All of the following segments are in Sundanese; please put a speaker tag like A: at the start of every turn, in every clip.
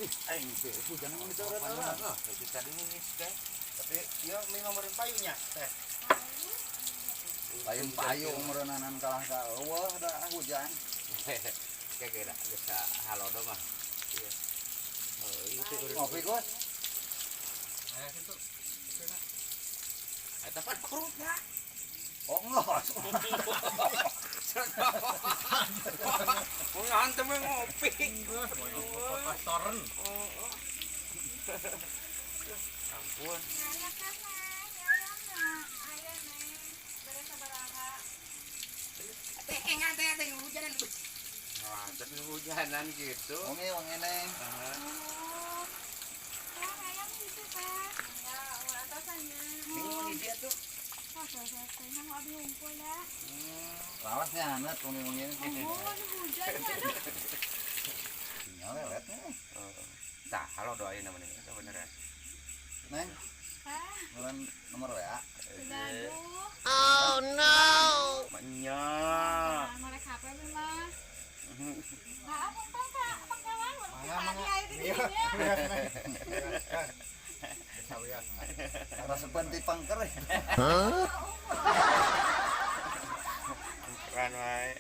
A: Ih, aing teh hujan mun diteureun.
B: Ah, itu tadi ngeus teh. Tapi ieu mi ngomorin payunya teh.
A: Payung-payung meureunnan kalah ka eueuh da hujan.
B: Kayak geura geus halodo mah. Iya. Heuh, ieu teh urang.
A: Ngopi, Gus.
C: Nah, kitu.
B: Eta pan perutna.
A: Oh, ngos.
B: Mau ngantem we ngopi.
C: Pastoren.
B: Ampun. Teh engan teh teh hujanan. Wah, tapi hujanan gitu.
A: Wangi wangi neng.
B: Heeh.
D: Ayam gitu teh. Enggak, atasannya.
B: Ini dia tuh.
D: Oh, selesai mau abi ngumpul dah.
A: Lawasnya hanet wangi-wangi.
D: Oh, hujan ya.
A: Sinyal lelet nih.
B: Tah, halo doain namanya itu beneran.
A: Neng,
D: Hah?
A: bulan nomor WA.
D: Gaduh.
E: Oh no.
B: Manya.
D: Mereka HP mah. Nah, apa teh penggawan
C: Mangga, mangga.
D: ayo di dinya.
C: Bisa wias.
A: Rasa ti pangker.
B: Keren wae.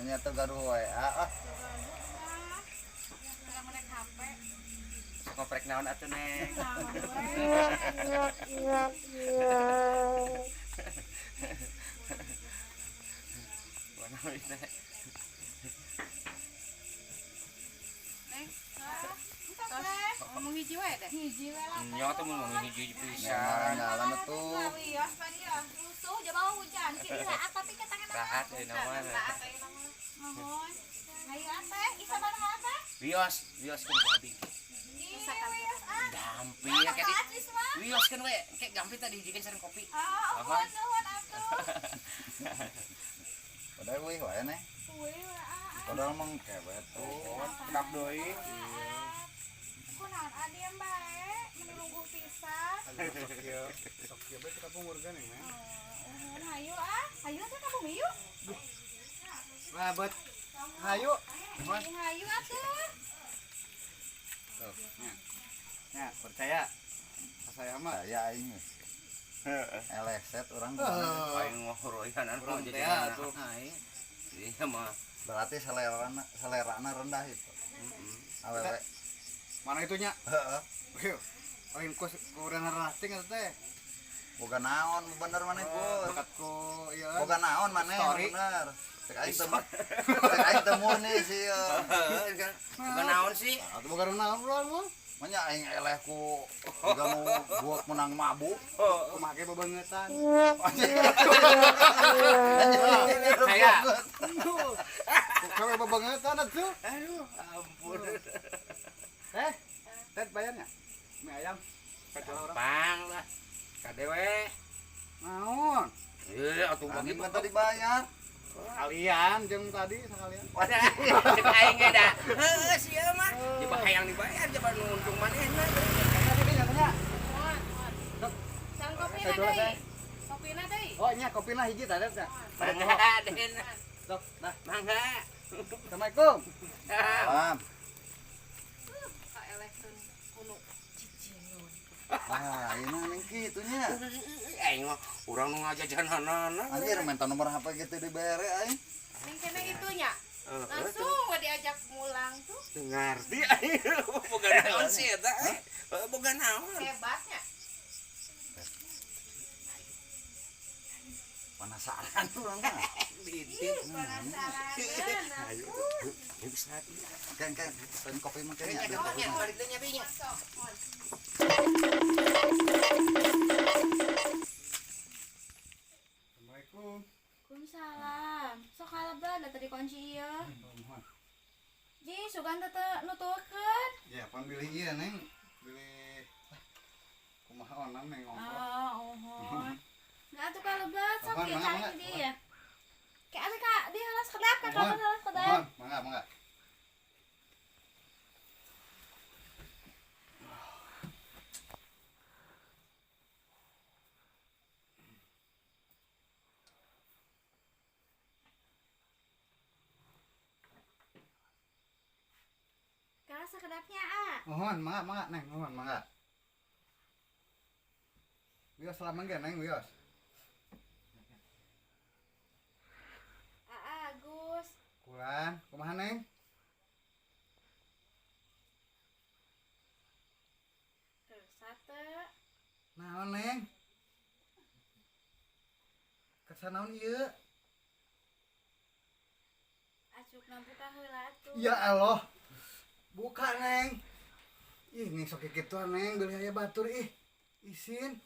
A: Nya teu gaduh WA ah.
D: Mereka HP.
B: Sok ngoprek naon atuh, Neng. Mana bisa?
D: Neng, ngomong hiji we deh. Hiji we lah.
B: Nya tuh mau ngomong hiji pisan.
A: Jalan tuh.
D: Wios pan ieu. Rusuh jaba hujan. Ki raat tapi ketangan
B: Raat euy nama.
D: Raat euy nama. Nuhun. Hayu teh, isa mana teh?
B: Wios, wios kan ku abi.
D: Wios ah.
B: Gampi ya kayak di wios kan we, kayak gampi tadi hijikeun sareng kopi.
D: Oh, nuhun nuhun atuh.
A: Padahal wih wae neng.
D: Wih we ah.
A: Padahal mah kewet tuh.
B: Kedap deui.
D: Kunaon adiem bae, menunggu pisan.
C: Sok kieu, sok kieu bae kita pungurkeun neng.
D: Nuhun hayu ah. Hayu teh ka bumi yuk.
C: Lah bet. Hayu.
D: Hayu atuh.
C: Tuh, nya. Nya, percaya. Saya mah
A: Saya aing. Eleset urang.
B: Aing mah horoyanan
C: urang
B: mah
C: teh
B: jajanan.
C: atuh.
B: Iya mah.
A: Berarti selerana rendah itu. Awewe.
C: Mana itunya?
A: Heeh.
C: Lain ku urang rating atuh teh.
A: Boga naon bener maneh, Gus.
C: Bakat ku ieu.
A: Boga naon maneh bener. Cek aing teu cek aing teu murni sih.
B: Boga naon sih?
C: Atuh boga naon urang mah.
A: Manya aing eleh ku boga nu buat menang mabuk.
C: Kumaha ge bebengetan.
B: Saya.
C: Kawe bebengetan atuh.
B: Aduh, ampun.
C: Eh, tet bayarnya? Mie ayam. Kacau orang.
B: Pang lah. Kadewe.
C: Naon?
B: Eh, atuh
A: Bagi
B: bagi
A: mah tadi bayar.
C: Sekalian jeung tadi sekalian.
B: Wadah, cek aing ge da. Heuh, sia mah. Coba hayang dibayar, coba nu untung manehna.
C: Tadi nyatanya.
D: Sang kopina deui. Kopina deui.
C: Oh, nya kopina hiji tadi teh.
B: Mangga, Den.
C: Sok, dah.
B: Mangga.
C: Assalamualaikum.
A: Salam.
D: Ka elektron kuno cicing.
A: Ah, ini neng kitu nya.
B: Aing mah urang nu ngajajananana.
A: Anjir minta nomor HP gitu dibere aing.
D: Neng kene itu nya. Langsung we diajak mulang tuh.
B: Teu ngarti aing. Boga naon sih eta? Boga naon?
D: Hebatnya.
A: Penasaran urang mah.
B: Didik.
D: Penasaran.
B: Ayo. Ayo bisa.
A: Kan kan pesan kopi mah kayaknya.
B: Nya balik teh nya bi nya.
D: Sok, mon.
C: Assalamualaikum.
D: Waalaikumsalam. Sok kalebet da tadi kunci ieu. Ji, sugan teh teu nuturkeun.
C: Ya, pan bilih ieu neng. Bilih kumaha onam neng ongkoh.
D: Oh, uhun. Nah, atuh kalebet sok
C: Mohon,
D: ieu
C: mangga,
D: cai
C: mangga.
D: di dieu. Kayak atuh ka di halas kedap ka
C: Mohon,
D: kabar halas kedap.
C: mohon, mangga, mangga.
D: Keras Sakedapnya, A.
C: Mohon, mangga, mangga, Neng, mohon, mangga. Wios lama ge, Neng, wios.
D: Aa Agus.
C: Kulan, kumaha, Neng?
D: Kersa teu?
C: Naon, Neng? Kersa naon ieu?
D: Acukna buka heula atuh.
C: Ya Allah. Buka, Neng. Ih, nih sok kikituan, Neng, beli aya batur ih. Isin.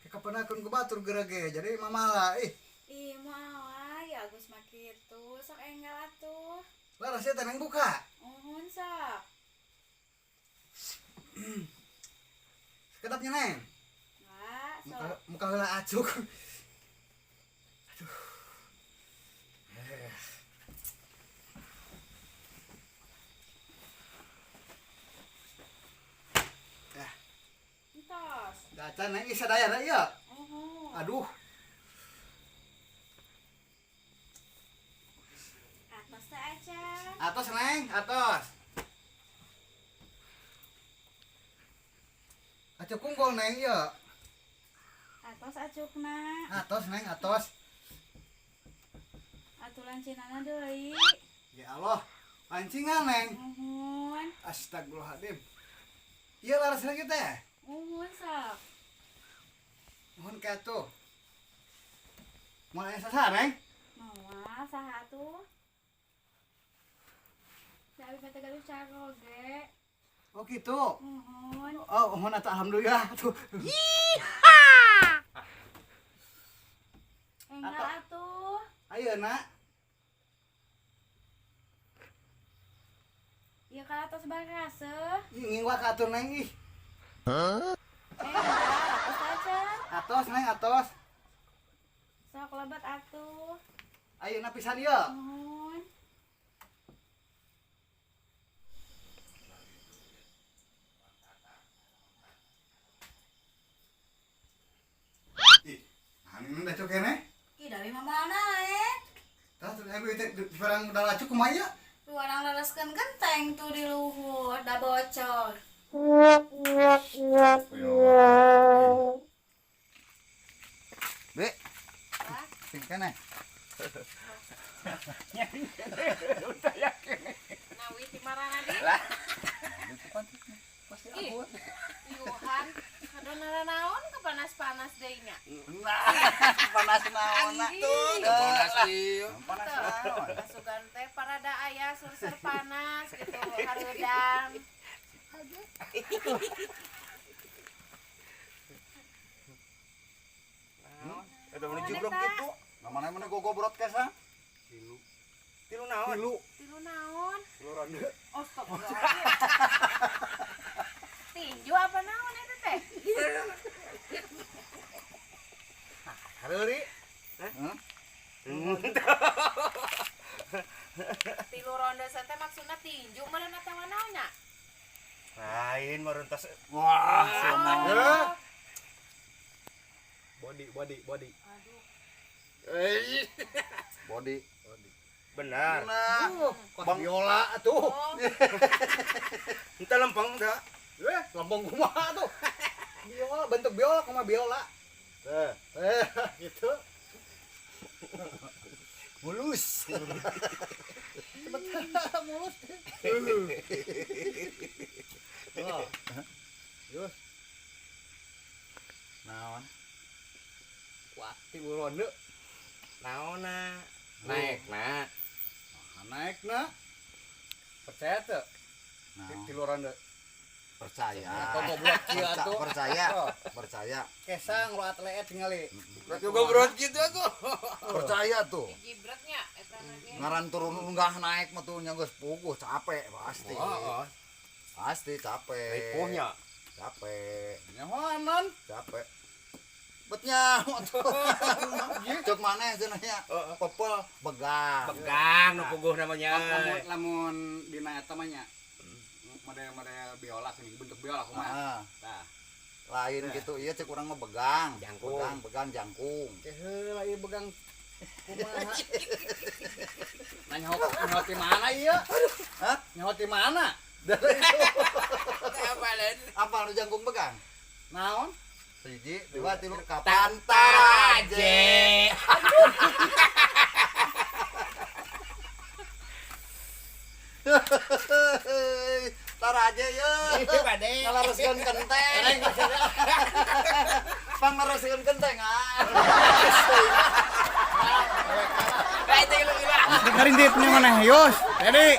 C: Kapenakeun ku batur geura ge, jadi mamala ih.
D: Ih, moal wae Agus mah kitu. Sok enggal atuh.
C: Laras teh, Neng, buka.
D: Uhun sok.
C: Sekedapnya, Neng.
D: Wah,
C: Muka
D: sok.
C: muka heula acuk. Aduh. Eh.
D: Entos.
C: Dacan, Neng, ih sadayana ieu.
D: Uhun.
C: Aduh.
D: Atos teh acan.
C: Atos, Neng, atos. Acuk unggul, Neng, ieu.
D: Atos acukna.
C: Atos, Neng, atos.
D: Atuh lancinana deui.
C: Ya Allah, pancingan, Neng.
D: Uhun.
C: Astagfirullahaladzim. Iya laras lagi teh.
D: Uhun sok.
C: Mohon ka tuh. Mau aya saha, Neng?
D: Moal saha tuh? Da abi teh gaduh caroge.
C: Oh gitu.
D: Uhun.
C: Oh, mohon atuh alhamdulillah tuh.
D: Enggal atuh.
C: Ayeuna
D: Ieu ka atos baraseuh.
C: ih ngiwak atuh, Neng, ih.
D: Enggal atos acan.
C: Atos, Neng, atos.
D: Sok lebet atuh.
C: Ayeuna pisan ieu.
D: Uhun.
C: Ih, nah ini acuk keneh.
D: Ih, dari mana eh?
C: Tah terus abi teh barang udah acuk kumaha ieu?
D: Urang lereskeun genteng tuh di luhur, da bocor.
C: Be. Sing keneh.
B: Udah yakin.
E: Nawi ti marana di?
B: Lah.
C: Itu pan pasti
E: Ih.
C: abot.
E: Yuhan, kadon naon kepanas-panas deui nya.
A: Nah, panas naon
E: Ih.
B: Panas ieu.
A: Panas naon.
E: Asugan teh parada aya sur-sur panas gitu, hareudang.
A: Eta mun jibrok gitu. Namana mana gogobrot kesa?
C: Tilu.
B: Tilu naon?
C: Tilu.
E: Tilu naon?
C: Tilu ronde.
E: Astagfirullahaladzim. Tinju apa naon eta teh?
C: Hareuri.
A: Hah?
E: Tilu ronde teh maksudna tinju meureun atawa naon nya?
B: Lain meureun tos.
A: Wah, selama.
C: Eh. Body, body, body.
E: Aduh,
B: Eh,
A: Body.
B: benar.
A: Nah,
C: Kos biola tuh.
E: oh,
B: Ente lempeng teu.
C: Eh, lempeng kumaha tuh? Biola, bentuk biola kumaha biola.
A: Teh,
C: Eh, gitu.
A: mulus.
C: Cepet mulus. Oh. Yus,
A: Naon?
C: kuat tilu ronde.
B: Naonna? Naik na.
C: Nah, naik na. Percaya tuh?
A: Naon?
C: Tilu ronde.
A: Percaya.
C: Kok goblok kieu atuh.
A: Percaya,
C: Oh,
A: percaya.
C: Kesang lu atlet tingali.
B: Berarti gobrot gitu atuh.
A: Percaya tuh.
E: dijibretnya eta na ge.
A: Ngaran turun unggah naik mah tuh nya geus puguh capek pasti.
B: Oh, oh.
A: Pasti capek.
B: Ripuhnya.
A: Capek,
C: Nyahoanan.
A: capek. Bet nyaho tuh. Cek maneh cenah nya. Pepel begang.
B: Begang nu puguh namanya.
C: Lamun lamun dina eta mah nya. Model-model biola sini, bentuk biola kumaha.
A: Ah,
C: Tah.
A: lain gitu iya cek urang mah begang.
B: Jangkung.
A: Begang, begang jangkung.
C: Teh heula ieu begang kumaha. Nah, nyaho nyaho ti mana ieu?
A: Hah?
C: Nyaho ti mana?
B: Apaleun.
A: Apa nu jangkung begang?
C: Naon?
A: Hiji, dua, tilu, kapan taraje. Taraje ye.
B: Bade.
A: Ngalaruskeun kenteng. Panglaruskeun kenteng ah.
B: Nah, itu lu gila.
C: Dengerin dit nih mana Yos. Jadi.